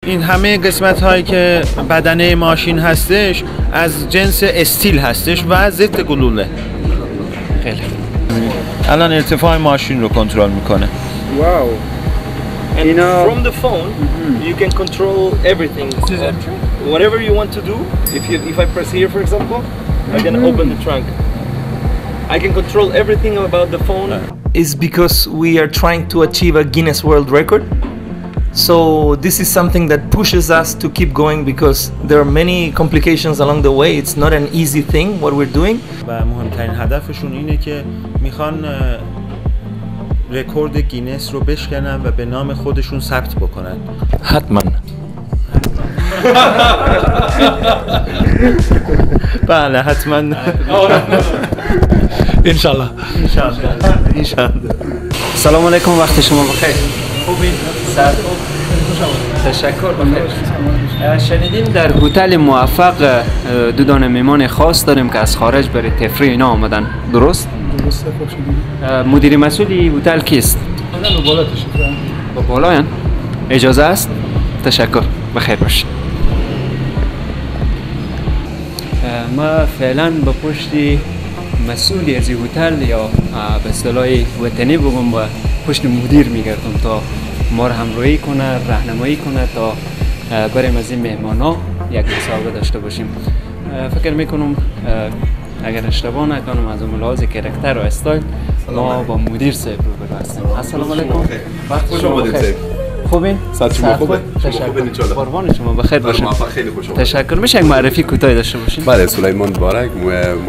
این همه قسمت هایی که بدنه ماشین هستش از جنس استیل هستش و ضد گلوله. خیلی الان ارتفاع ماشین رو کنترل میکنه. Wow. And from the phone you can control everything. Whatever you want to do. If I press here, for example, I can open the trunk. I can control everything about the phone. Is because we are trying to achieve a Guinness World Record. So this is something that pushes us to keep going because there are many complications along the way. It's not an easy thing what we're doing. و مهمترین هدفشون اینه که میخوان رکورد گینس رو بشکنن و به نام خودشون ثبت بکنن. حتما. بله حتما. انشالله. انشالله. انشالله. سلام علیکم، وقت شما بخیر. خوبین؟ سر خوب. تشکر. بخیر. شنیدیم در هتل موفق دو دانه مهمان خاص داریم که از خارج برای تفریح اینا آمدن، درست؟ درست. خوب شدید. مدیر مسئول هتل کیست؟ نه بالا تشریف. با بالایان. اجازه است؟ تشکر. بخیر باشید. ما فعلا با پشت مسئولی از هتل یا به اصطلاح وطنی بگم با پشت مدیر میگردم تا ما رو همراهی کنه، راهنمایی کنه تا بریم از این مهمان ها یک مصاحبه داشته باشیم. فکر میکنم اگر اشتباه نکنم از اون لحاظ character و استایل ما با مدیر صاحب روبرو هستیم. السلام علیکم. وقت شما بخیر. خوبین؟ صحت شما خوبه؟ تشکر. قربان شما، بخیر باشین. خیلی خوش آمدید. تشکر. میشه یک معرفی کوتاه داشته باشین؟ بله، سلیمان بارک،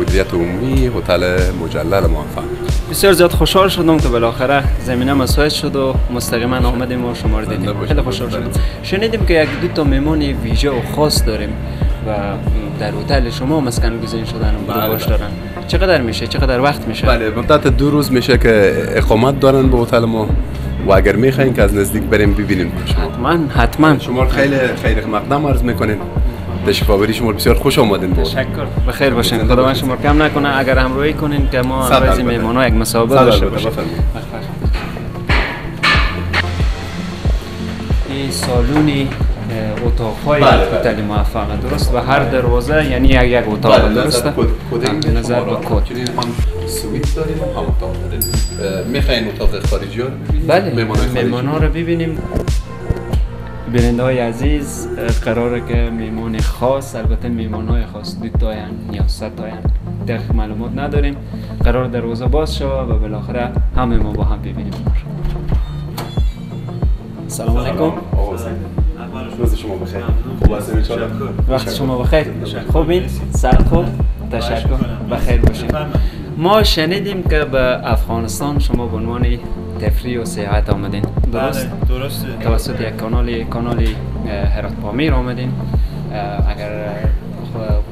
مدیریت عمومی هتل مجلل موفق. بسیار زیاد خوشحال شدم که بالاخره زمینه مساعد شد و مستقیما آمدیم و شما رو دیدیم. خیلی خوشحال شدم. شنیدیم که یک دو تا مهمان ویژه و خاص داریم و در هتل شما مسکن گزین شدن و باش دارن. چقدر میشه؟ چقدر وقت میشه؟ بله، مدت 2 روز میشه که اقامت دارن به هتل ما و اگر میخواین که از نزدیک بریم ببینیم شما. حتما حتما. شما خیلی خیر مقدم عرض میکنیم. تشریف آوری شما بسیار خوش آمدین. تشکر. بخیر باشین. خداوند شما کم نکنه. اگر همراهی کنین که ما همراه مهمان‌ها یک مصاحبه داشته باشیم. این سالونی اتاق‌های هتل موفق درست و هر دروازه یعنی یک اتاق درسته؟ نظر به کد. هم سویت داریم هم اتاق داریم. میخواین اتاق خارجی ها رو ببینیم؟ بله، مهمان‌ها رو ببینیم. بیننده های عزیز، قراره که مهمان خاص، البته مهمان های خاص 2 تاین یا 3 تاین دقیق معلومات نداریم، قرار دروازه باز شود و بالاخره همه ما با هم ببینیم. سلام علیکم. روز شما بخیر. خوب هستین؟ وقت شما بخیر. خوبین؟ سر خوب؟ تشکر. بخیر باشین. ما شنیدیم که به افغانستان شما به عنوان تفریح و سیاحت آمدین، درست؟ درسته. توسط یک کانال هرات پامیر آمدین. اگر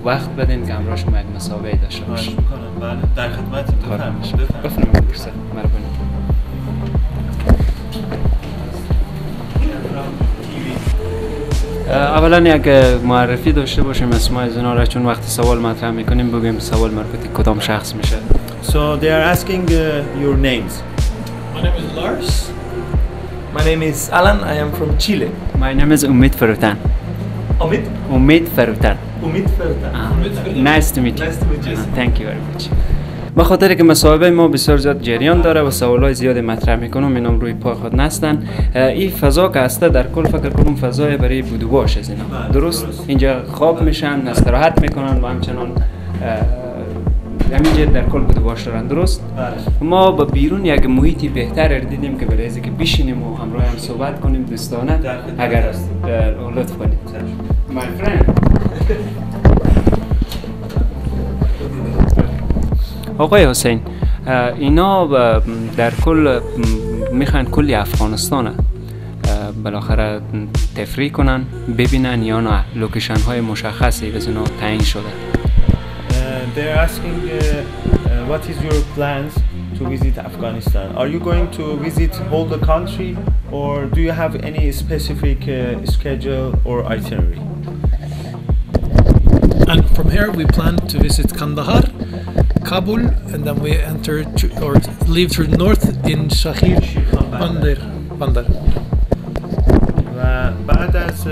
وقت بدین که همراه شما یک مصاحبه داشته باشیم. بله، در خدمتیم. بفرمایید. بفرمایید. اولا یک معرفی داشته باشیم اسمای از اینا را، چون وقتی سوال مطرح میکنیم بگیم سوال مربوط کدام شخص میشه. So they are asking your names. My name is Lars. My name is Alan. I am from Chile. My name is Omid Farutan. Omid? Omid Farutan. Omid Farutan. Nice to meet you. Nice to meet you. Thank you very much. به خاطر که مصاحبه ما بسیار زیاد جریان داره و سوالای زیاد مطرح میکنم، اینام روی پای خود نستن. این فضا که هسته در کل فکر کنم فضای برای بودوباش از اینا، درست؟ اینجا خواب میشن، استراحت میکنن و همچنان همینجا در کل بودوباش دارن، درست؟ ما با بیرون یک محیطی بهتر دیدیم که برای اینکه بشینیم و همراه هم صحبت کنیم دوستانه، اگر لطف کنید. My friend. آقای حسین، اینا در کل میخوان کلی افغانستان بالاخره تفریح کنن، ببینن یا نه لوکیشن های مشخصی از اینا تعیین شده؟ They are asking what is your plans to visit Afghanistan? Are you going to visit all the country or do you have any specific schedule or itinerary? And from here we plan to visit Kandahar, Kabul, and then we enter to, or leave through north in Shahir Bandar. و بعد از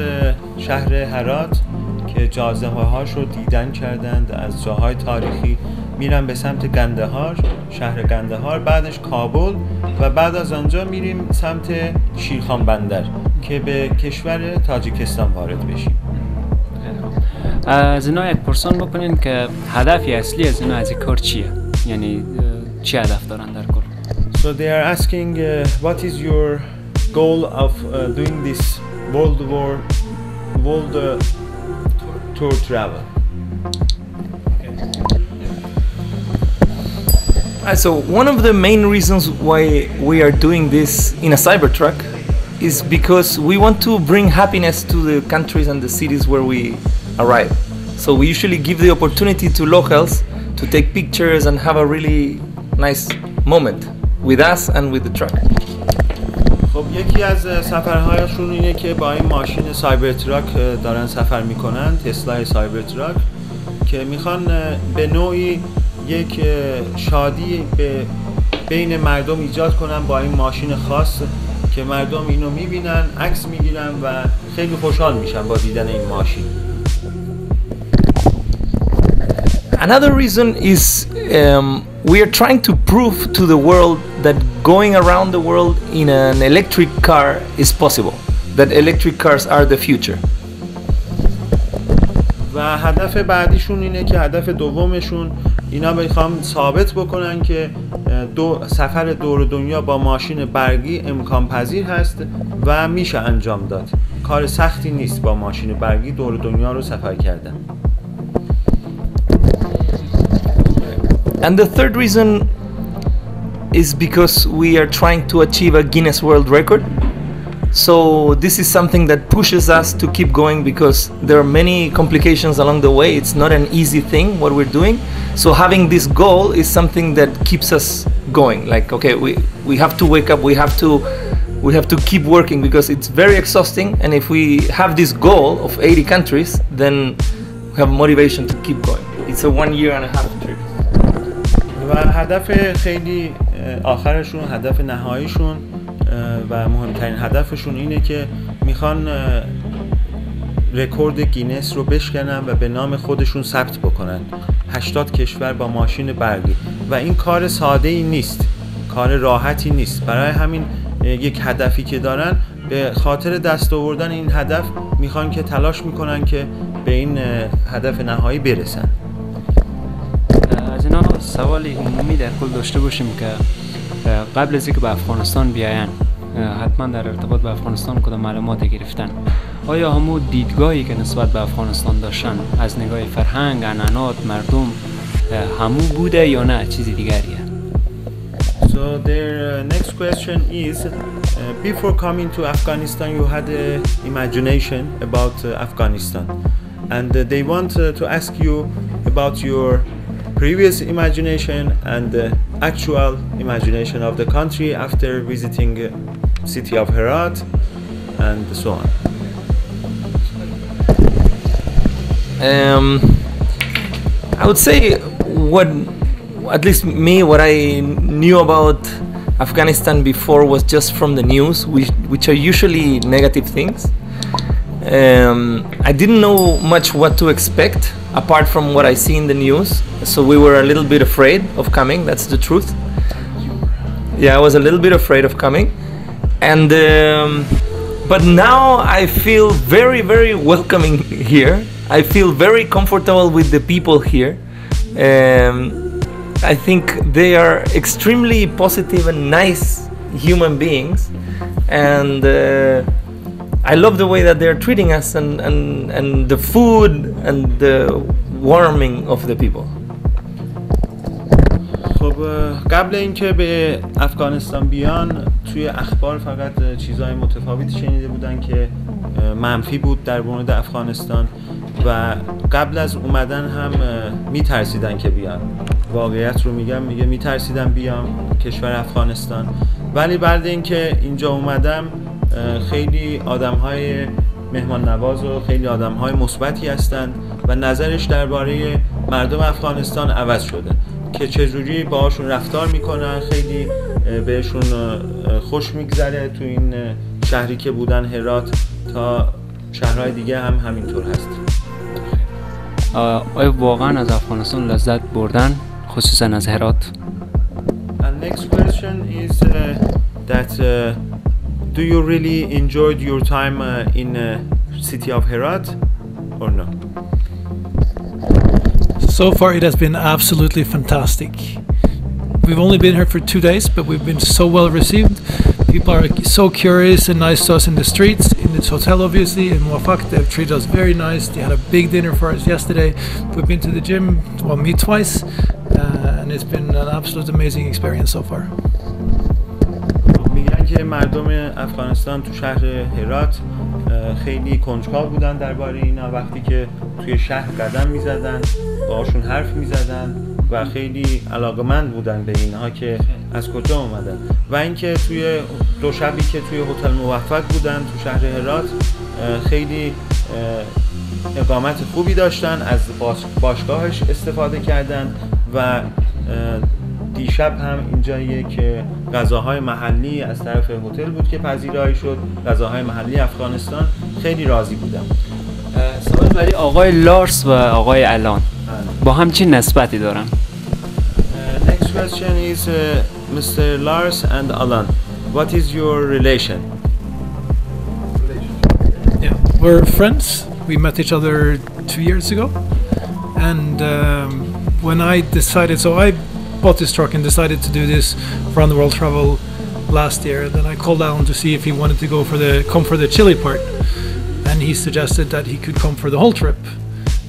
شهر هرات که جاذبه هاش رو دیدن کردند از جاهای تاریخی، میرن به سمت قندهار، شهر قندهار، بعدش کابل و بعد از آنجا میریم سمت شیرخان بندر که به کشور تاجیکستان وارد بشیم. از اینا یک پرسان بکنین که هدف اصلی از اینا از این کار چیه؟ یعنی چی هدف دارن در کل؟ So they are asking what is your goal of doing this world tour travel? So one of the main reasons why we are doing this in a Cybertruck is because we want to bring happiness to the countries and the cities where we arrive. So we usually give the opportunity to locals to take pictures and have a really nice moment with us and with the truck. خب یکی از سفرهایشون اینه که با این ماشین سایبرتراک دارن سفر میکنن، تسلا سایبرتراک، که میخوان به نوعی یک شادی به بین مردم ایجاد کنن با این ماشین خاص که مردم اینو میبینن، عکس میگیرن و خیلی خوشحال میشن با دیدن این ماشین. Another reason is we are trying to prove to the world that going around the world in an electric car is possible, that electric cars are the future. و هدف بعدیشون اینه که هدف دومشون اینا میخوام ثابت بکنن که سفر دور دنیا با ماشین برقی امکان پذیر هست و میشه انجام داد. کار سختی نیست با ماشین برقی دور دنیا رو سفر کردن. And the third reason is because we are trying to achieve a Guinness World Record. So this is something that pushes us to keep going because there are many complications along the way. It's not an easy thing what we're doing. So having this goal is something that keeps us going. Like, okay, we have to wake up, we have to keep working because it's very exhausting. And if we have this goal of 80 countries, then we have motivation to keep going. It's a 1.5 year trip. و هدف خیلی آخرشون، هدف نهاییشون و مهمترین هدفشون اینه که میخوان رکورد گینس رو بشکنن و به نام خودشون ثبت بکنن، 80 کشور با ماشین برقی. و این کار ساده ای نیست، کار راحتی نیست. برای همین یک هدفی که دارن، به خاطر دست آوردن این هدف میخوان که تلاش میکنن که به این هدف نهایی برسن. از اینا سوال عمومی در کل داشته باشیم که قبل از اینکه به افغانستان بیاین حتما در ارتباط به افغانستان کدام معلومات گرفتن؟ آیا همو دیدگاهی که نسبت به افغانستان داشتن از نگاه فرهنگ، عنعنات، مردم همو بوده یا نه چیزی دیگریه؟ So their next question is, before coming to Afghanistan you had an imagination about Afghanistan, and they want to ask you about your previous imagination and the actual imagination of the country after visiting city of Herat and so on. I would say what, at least me, what I knew about Afghanistan before was just from the news, which are usually negative things. I didn't know much what to expect apart from what I see in the news, so we were a little bit afraid of coming, that's the truth. Yeah, I was a little bit afraid of coming, and but now I feel very, very welcoming here. I feel very comfortable with the people here. I think they are extremely positive and nice human beings, and I love the way that they're treating us, and the food and the warming of the people. خب قبل اینکه به افغانستان بیان توی اخبار فقط چیزهای متفاوتی شنیده بودن که منفی بود در مورد افغانستان و قبل از اومدن هم میترسیدن که بیان. واقعیت رو میگم، میگه میترسیدم بیام کشور افغانستان، ولی بعد اینکه اینجا اومدم خیلی آدم‌های مهمان نواز و خیلی آدم‌های مثبتی هستند و نظرش درباره مردم افغانستان عوض شده که چجوری باهاشون رفتار میکنن، خیلی بهشون خوش میگذره تو این شهری که بودن هرات تا شهرهای دیگه هم همینطور هست. آیا واقعا از افغانستان لذت بردن، خصوصا از هرات؟ And next question is that do you really enjoyed your time in city of Herat or no? So far it has been absolutely fantastic. We've only been here for 2 days, but we've been so well received. People are so curious and nice to us in the streets, in this hotel obviously, in Muwafak. They've treated us very nice. They had a big dinner for us yesterday. We've been to the gym, well, me twice, and it's been an absolute amazing experience so far. میگن که مردم افغانستان تو شهر هرات خیلی کنجکاو بودن درباره اینا. وقتی که توی شهر قدم میزدن، باهاشون حرف میزدن و خیلی علاقمند بودن به اینها که از کجا اومدن و اینکه توی دو شبی که توی هتل موفق بودن تو شهر هرات، خیلی اقامت خوبی داشتن، از باشگاهش استفاده کردن و دیشب هم اینجا یک غذاهای محلی از طرف هتل بود که پذیرایی شد، غذاهای محلی افغانستان. خیلی راضی بودم. سوال برای آقای لارس و آقای الان، با هم چه نسبتی دارن؟ Next question is Mr. Lars and Alan. What is your relation? Yeah, we're friends. We met each other 2 years ago, and when I decided, so I bought this truck and decided to do this round the world travel last year. Then I called Alan to see if he wanted to go for the come for the Chile part, and he suggested that he could come for the whole trip,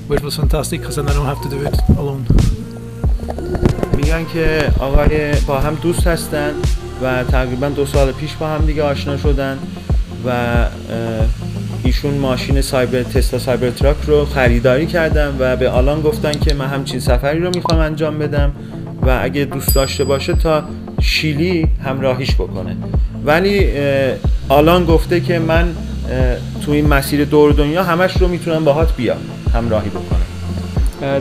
which was fantastic because then I don't have to do it alone. میگن که آقای با هم دوست هستن و تقریبا 2 سال پیش با هم دیگه آشنا شدن و ایشون ماشین تسلا سایبر تراک رو خریداری کردن و به آلان گفتن که من همچین سفری رو میخوام انجام بدم و اگه دوست داشته باشه تا شیلی همراهیش بکنه، ولی آلان گفته که من تو این مسیر دور دنیا همش رو میتونم باهات بیام همراهی بکنم.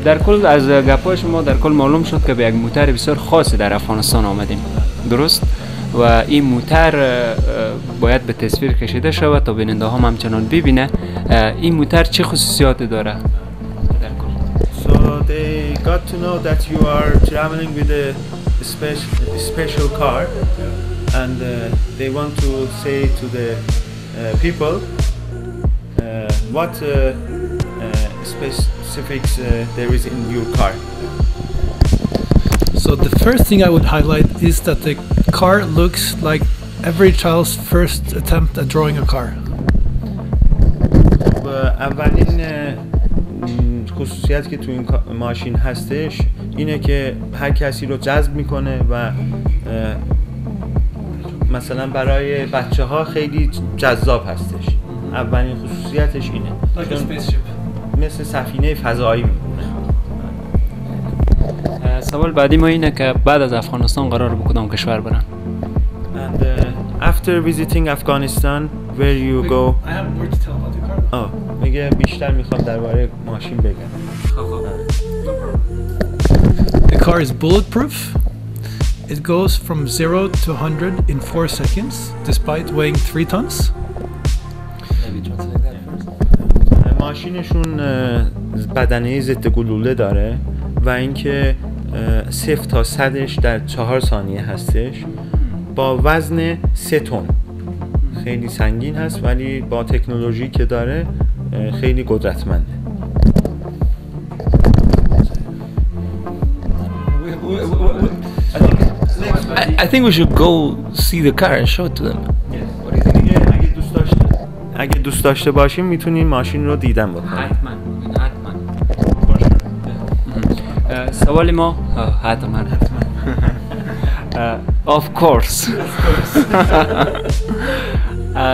در کل از گپای شما در کل معلوم شد که به یک موتر بسیار خاصی در افغانستان آمدیم، درست؟ و این موتر باید به تصویر کشیده شود تا بیننده هم همچنان ببینه این موتر چه خصوصیاتی داره در کل. So they got to know that you are traveling with a special car and they want to say to the people what specifics there is in your car. So the first thing I would highlight is that the car looks like every child's first attempt at drawing a car. و اولین خصوصیت که تو این ماشین هستش اینه که هر کسی رو جذب میکنه و مثلا برای بچه ها خیلی جذاب هستش. اولین خصوصیتش اینه. Like a spaceship. مثل سفینه فضایی میمونه. سوال بعدی ما اینه که بعد از افغانستان قرار به کدام کشور برن؟ And after visiting Afghanistan, where you go? I have more to tell about the car. آه، میگه بیشتر میخوام درباره ماشین بگم. The car is bulletproof. It goes from 0 to 100 in 4 seconds, despite weighing 3 tons. Maybe translate that first. ماشینشون بدنه ضد گلوله داره و اینکه 0 تا 100ش در 4 ثانیه هستش با وزن 3 تن. خیلی سنگین هست ولی با تکنولوژی که داره خیلی قدرتمنده. I think we should go see the car and show it to them. What do you think? دیگه اگه دوست داشته باشیم میتونیم ماشین رو دیدن بکنیم. حتما حتما. سوال ما حتما حتما، of course.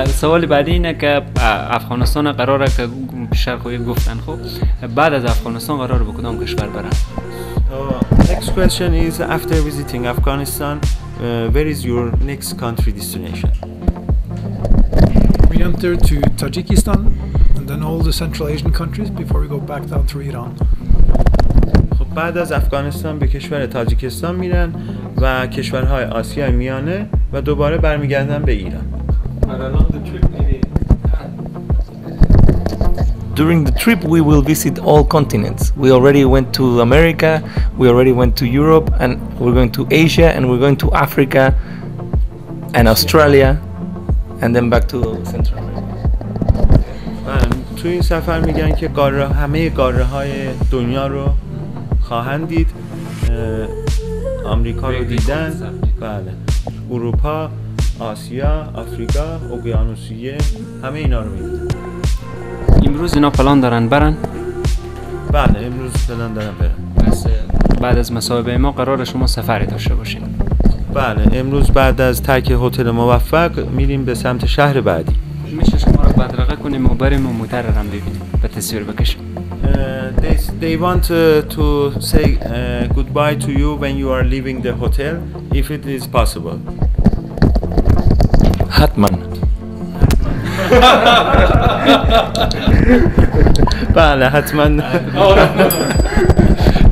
سوال بعدی اینه که افغانستان قراره که بیشتر خواهید گفتن، خب بعد از افغانستان قراره به کدام کشور برن؟ Next question is, after visiting Afghanistan, where is your next country destination? We enter to Tajikistan and then all the Central Asian countries before we go back down through Iran. خب، بعد از افغانستان به کشور تاجیکستان میرن و کشورهای آسیای میانه و دوباره برمیگردن به ایران. But along the trip, maybe During the trip we will visit all continents. We already went to America, we already went to Europe, and we're going to Asia, and we're going to Africa and Australia, and then back to Central America. تو این سفر میگن که قاره، همه قاره های دنیا رو خواهند دید. آمریکا رو دیدن، بله، اروپا، آسیا، آفریقا، اقیانوسیه، همه اینا رو می‌بینن. امروز اینا پلان دارن برن؟ بله امروز پلان دارن برن. پس بعد از مصاحبه ما قرار شما سفری داشته باشین؟ بله امروز بعد از ترک هتل موفق میریم به سمت شهر بعدی. میشه شما رو بدرقه کنیم و بریم و موتر رو هم ببینیم، به تصویر بکشیم. They want to say goodbye to you when you are leaving the hotel, if it is possible. حتما. بله حتما.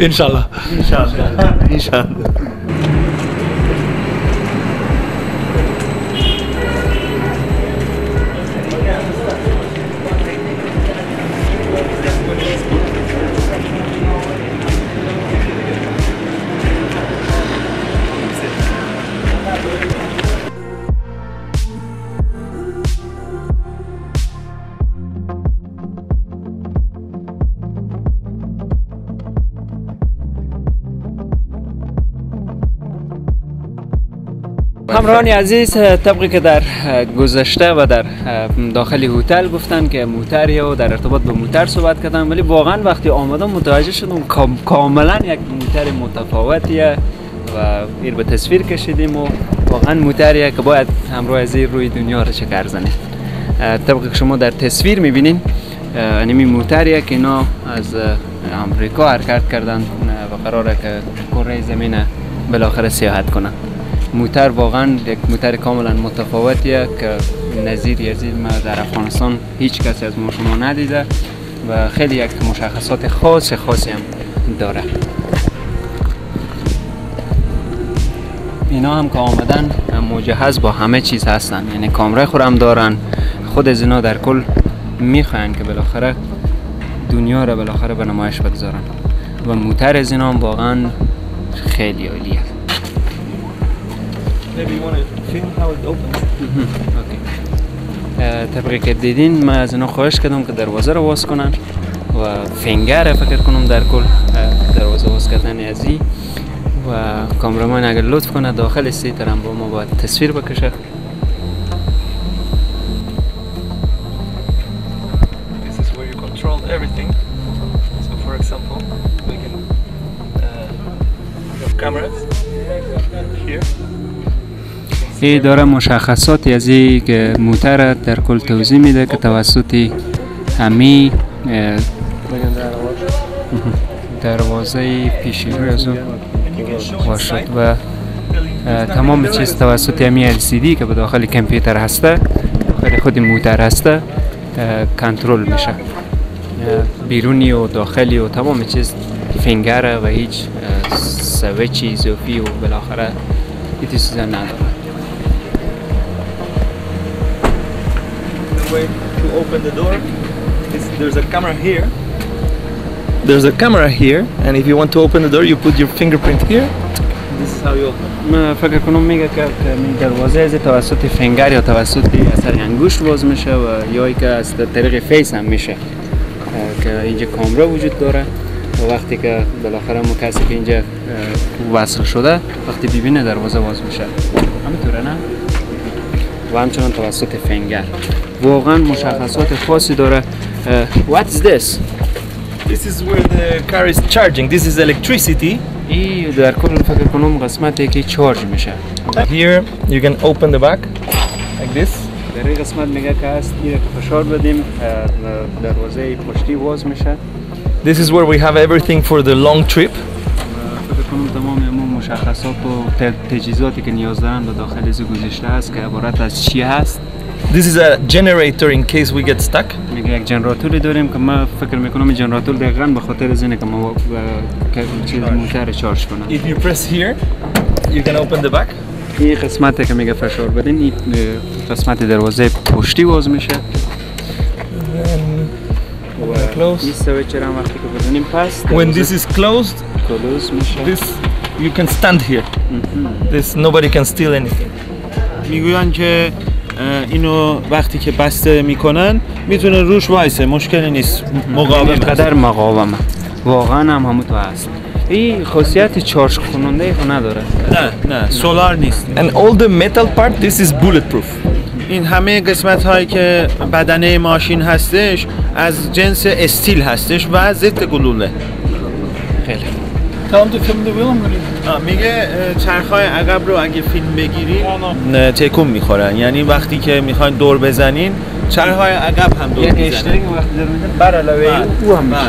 انشالله. انشالله. انشالله. همراهان عزیز، طبقی که در گذشته و در داخل هتل گفتن که موتر یا در ارتباط با موتر صحبت کردن، ولی واقعا وقتی آمدم متوجه شدم کاملا یک موتر متفاوتیه و این به تصویر کشیدیم و واقعا موتریه که باید همراه از روی دنیا رو چکر زنید. طبقی که شما در تصویر میبینین اینمی موتریه که اینا از امریکا حرکت کردن و قراره که کره زمین بالاخره سیاحت کنن. موتر واقعا یک موتر کاملا متفاوتیه که نظیر از ما در افغانستان هیچ کسی از ما شما ندیده و خیلی یک مشخصات خاصی هم داره. اینا هم که آمدن مجهز با همه چیز هستن، یعنی کامره خورم دارن، خود از اینا در کل میخواین که بالاخره دنیا را بالاخره به نمایش بگذارن و موتر از اینا هم واقعا خیلی عالیه. Maybe you want to film how it opens? Okay. طبقی که دیدین من از اینا خواهش کردم که دروازه رو باز کنن و finger فکر کنم در کل دروازه باز کردن ازی و cameraman اگر لطف کنه داخل seat هم با ما باید تصویر بکشه. This is where you control everything. So for example, we can we have cameras here. ای داره مشخصاتی از این که موتر در کل توضیح میده که توسط همی دروازه پیشی روی از او باشد و تمام چیز توسط همی LCD که به داخل کامپیوتر هسته، داخل خود موتر هسته، کنترل میشه، بیرونی و داخلی و تمام چیز finger و هیچ سویچی اضافی و بالاخره هیچ چیز نداره. Way to open the door is there's a camera here. There's a camera here, and if you want to open the door, you put your fingerprint here. This is how you open. من فکر کنم میگه که دروازه از توسط finger یا توسط اثر انگشت باز میشه و یا اینکه از طریق face هم میشه که اینجا کامرا وجود داره و وقتی که بالاخره ما کسی که اینجا وصل شده وقتی ببینه دروازه باز میشه، همینطوره نه؟ و همچنان توسط finger. واقعا مشخصات خاصی داره. What is this? This is where the car is charging. This is electricity. این در کل فکر کنم قسمتی که charge میشه. Here you can open the back like this. در این قسمت میگه که هست اینو که فشار بدیم دروازه پشتی باز میشه. This is where we have everything for the long trip. فکر کنم تمام امون مشخصات و تجهیزاتی که نیاز دارن به داخل از گذاشته است که عبارت از چی هست. This is a generator in case we get stuck. میگه یک جنراتوری داریم که ما فکر میکنم این جنراتور دقیقاً به خاطر از اینه که ما چیز موتور شارژ کنه. If you press here, you can open the back. این قسمتی که میگه فشار بدین این قسمت دروازه پشتی باز میشه. و Close. این سویچ هم وقتی که بزنیم پس When this is closed, close میشه. This you can stand here. This nobody can steal anything. میگوین که اینو وقتی که بسته میکنن میتونه روش وایسه، مشکلی نیست، مقاومه. قدر مقاومه واقعا هم همون تو هست. این خاصیت چارج کننده خو نداره. نه نه، solar نیست. And all the metal part, this is bulletproof. این همه قسمت هایی که بدنه ماشین هستش از جنس استیل هستش و ضد گلوله. خیلی. Tell him to film the wheel. I'm gonna... میگه چرخ‌های عقب رو اگه فیلم بگیری تکون میخورن، یعنی وقتی که میخواین دور بزنین چرخ‌های عقب هم دور میزنن. یعنی اشترینگ وقتی دور میزنن بر علاوه او هم میشه.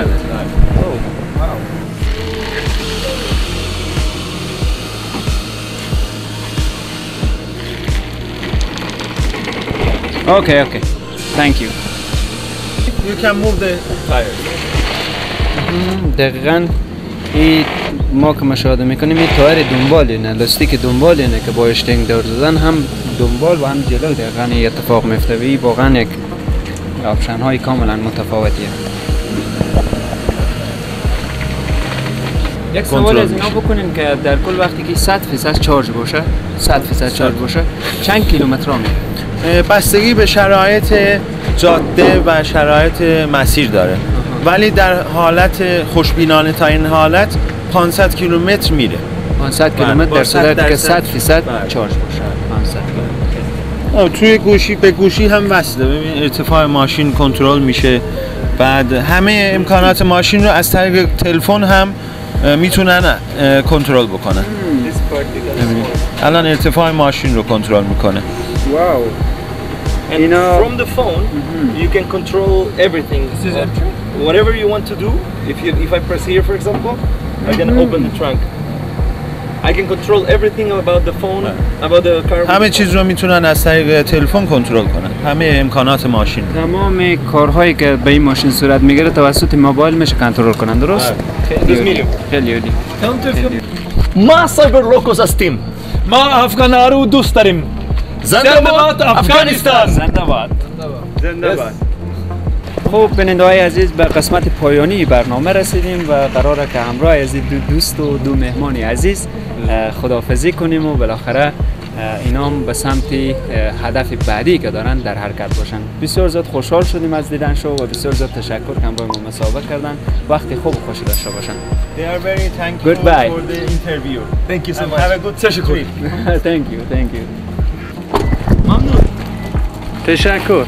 Okay, okay. Thank you. You can move the tires. دقیقاً این ما که مشاهده میکنیم این تایر دنبال اینه، لاستیک دنبال اینه که با اشتنگ دور زدن هم دنبال و هم جلو دقیقاً این اتفاق میفته و این واقعا یک option های کاملا متفاوتیه. یک سوال از اینا بکنیم که در کل وقتی که 100% charge باشه، 100% charge باشه چند کیلومتر میره؟ بستگی به شرایط جاده و شرایط مسیر داره، ولی در حالت خوشبینانه تا این حالت 500 کیلومتر میره. 500 کیلومتر در صورتی که 100% charge باشه. 500 کیلومتر. توی گوشی به گوشی هم وصله. ببین ارتفاع ماشین کنترل میشه، بعد همه امکانات ماشین رو از طریق تلفن هم میتونن کنترل بکنن. الان ارتفاع ماشین رو کنترل میکنه. Wow. And from the phone, you can control everything. This is entry? Whatever you want to do, if I press here, for example, I can open the trunk. I can control everything about the phone, about the car. همه چیز رو میتونن از طریق تلفن کنترل کنن. همه امکانات ماشین. تمام کارهایی که به این ماشین صورت میگیره توسط موبایل میشه کنترل کنن، درست؟ خیلی خیلی عالی. ما سایبر لوکوس هستیم. ما افغان‌ها رو دوست داریم. زنده باد افغانستان. زنده باد. زنده باد. خب بیننده های عزیز به قسمت پایانی برنامه رسیدیم و قراره که همراه از دو دوست و دو مهمان عزیز خداحافظی کنیم و بالاخره اینا هم به سمت هدف بعدی که دارن در حرکت باشن. بسیار زیاد خوشحال شدیم از دیدن شو و بسیار زیاد تشکر که همراه ما مصاحبه کردن. وقتی خوب و خوشی داشته باشن. They are very thankful for the interview. Thank you so much. Have a good trip. Thank you, thank you. ممنون. تشکر.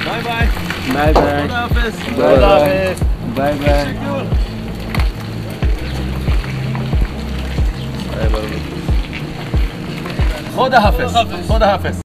Bye bye. Bye bye. خداحافظ. خداحافظ. Bye bye. خداحافظ. خداحافظ.